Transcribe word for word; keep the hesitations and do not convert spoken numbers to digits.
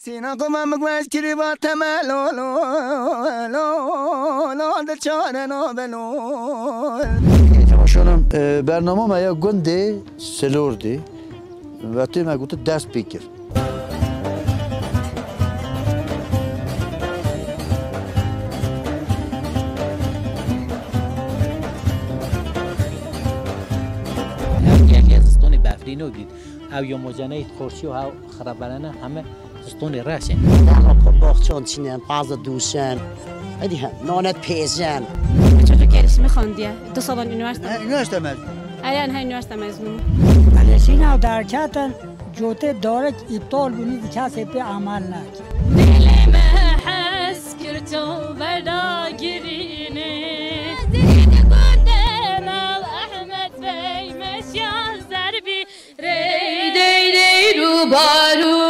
Sîna ku me min gueş kirî va teme lo, lo, lo, lo, di çare nabe lo. Çawa şonum, e, bernama me ya gundê Silordî. Ve tê me gotin dest pê kir. Ev geliye zistonê befrîno bît. Ew yomoceneyî xorşî û hew xiraberene heme zistonê reş in. Derxwe baxçan çînen, pazı dûşen. Edi he, nanet pêjen. Çocuk gelişimi xandiye. Du salan üniversite. He, üniversite mezun. Eren he üniversite mezunu. Eleşîna derketin, cotê darik îptal bûnî di kesê pê emel nekir. Dilê me hez kir çaverda girînê. Zî di gundê me Ehmed Bey meşya zerbî. Rey dey dey rû barû.